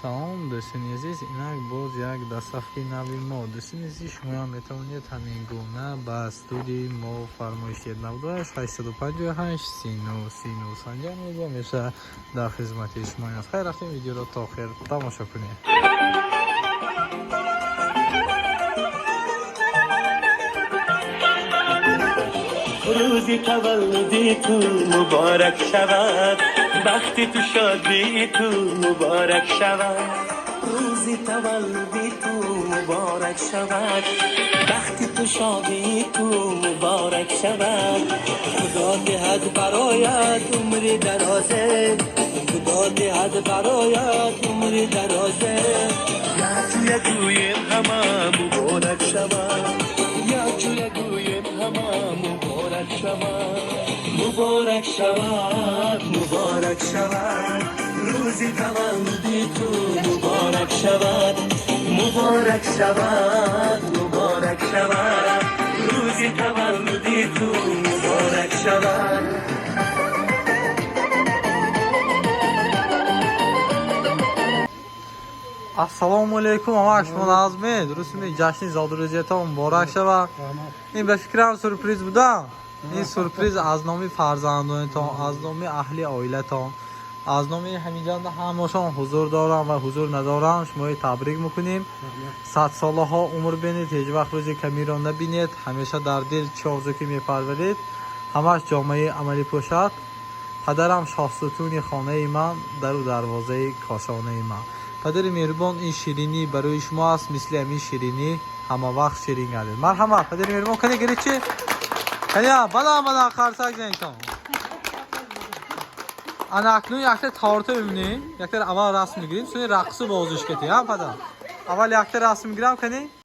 Салом, дӯстони азиз, инак боз як доставки нави мо. Дӯстони азиз, шумоям метавонед ҳамин гуна ба студияи мо фармоиш диҳед. 98 858 39 39 Санҷар Медиа ҳамеша дар хизмати шумояст. Хайр, рафтем, видеоро то охир тамошо кунед. Рӯзи таваллуди ту муборак шавад, бахти ту, шодии ту муборак шавад. Рӯзи таваллуди ту муборак шавад, бахти ту, шодии ту муборак шавад. Худо диҳад бароят умри дарозе, Худо диҳад бароят умри дарозе. Якҷоя гӯем ҳама, муборак шавад. Якҷоя гӯем ҳама, муборак шавад, муборак шавад, муборак шавад. Рӯзи таваллуди ту муборак шавад, муборак шавад, муборак шавад. Рӯзи таваллуди ту муборак шавад. Ассалому алайкум, ама шумо нағзме? Дурустме? Ҷашни зодрӯзиятон муборак шавад. Ин ба фикрам сюрприз будам. Ин сюрприз аз номи фарзандонатон, аз номи аҳли оилатон, аз номи ҳаминҷанда ҳамашон ҳузур дорам ва ҳузур надорам, шумои табрик мекунем. Садсолаҳо умр бинед, ҳеҷ вақт рӯзи камиро набинед, ҳамеша дар дил чӣ орзу ки мепарваред, ҳамаш ҷомаи амалӣ пӯшад. Падарам шоҳсутуни хонаи ман, дару дарвозаи кошонаи ман. Падари меҳрубон, ин ширинӣ барои шумо аст, мисли ҳамин ширинӣ ҳама вақт ширин гардед. Марҳамат, падари меҳрубон, кане гиред чи? Кане, баланд баланд қарсак занитон. Ана акнун якта торта мебинем, якта аввал расм мегирем, сони рақсу бозиш кетем, ҳа падар? Аввал якта расм мегирам, кане?